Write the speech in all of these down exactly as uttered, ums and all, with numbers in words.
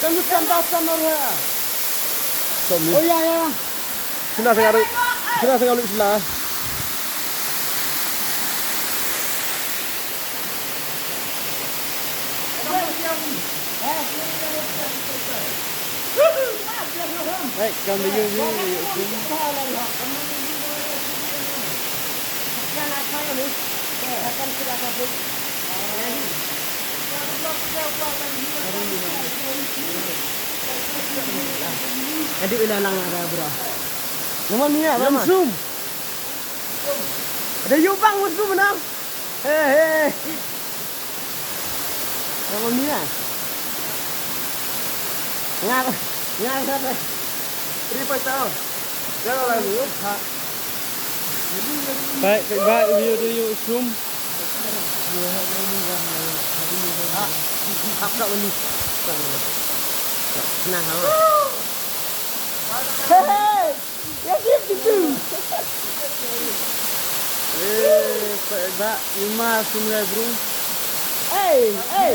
Kan lu kan ta kan lu ha. Som ni. Oh ya ya. Sina tengah lu. Sina tengah lu sila. Hey, kau ni, ni, ni, ni. Aduh, ina lang ada bro. Naman niya, naman. Sum. Ada yubang musuh menang. He he. Naman niya. Nga, nga sa. Ripa tao. Jangan lagi. Ha. Baik, baik, baik, video tu yuk zoom. Nah, ha. Hehe. Ya, dia gitu. Eh, baik, baik, Yuma, zoom ya, bro. Hey, hey.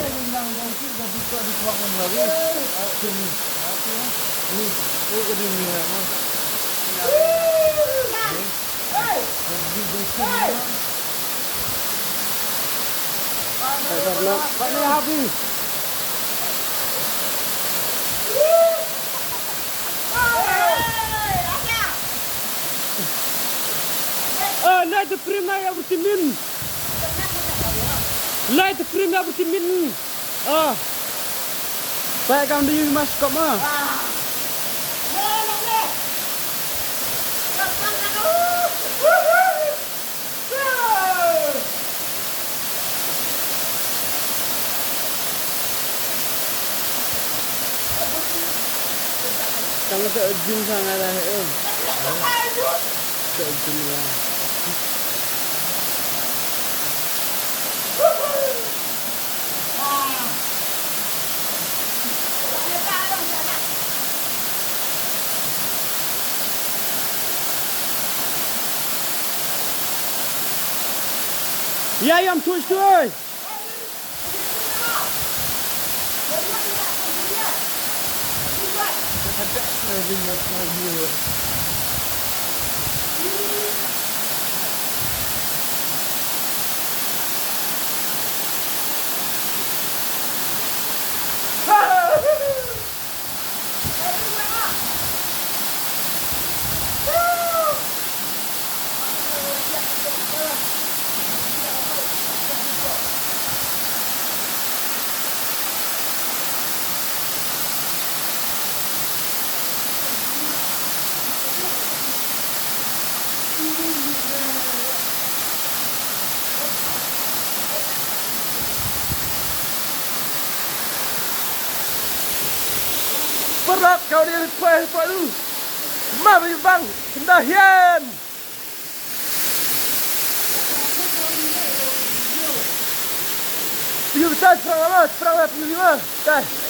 Ah, night the prima ya bertimin. Night the prima bertimin. Ah. Baik, kau di mas kau mah. Tang sa jin sa nga dah, eh. Sa jin ya. Ya, yam tuj tuj. Parat kau dia, poi, poi lu. Ma bang, kena hian. Yu, tai, perang lama, perang lama, perang lama, tai.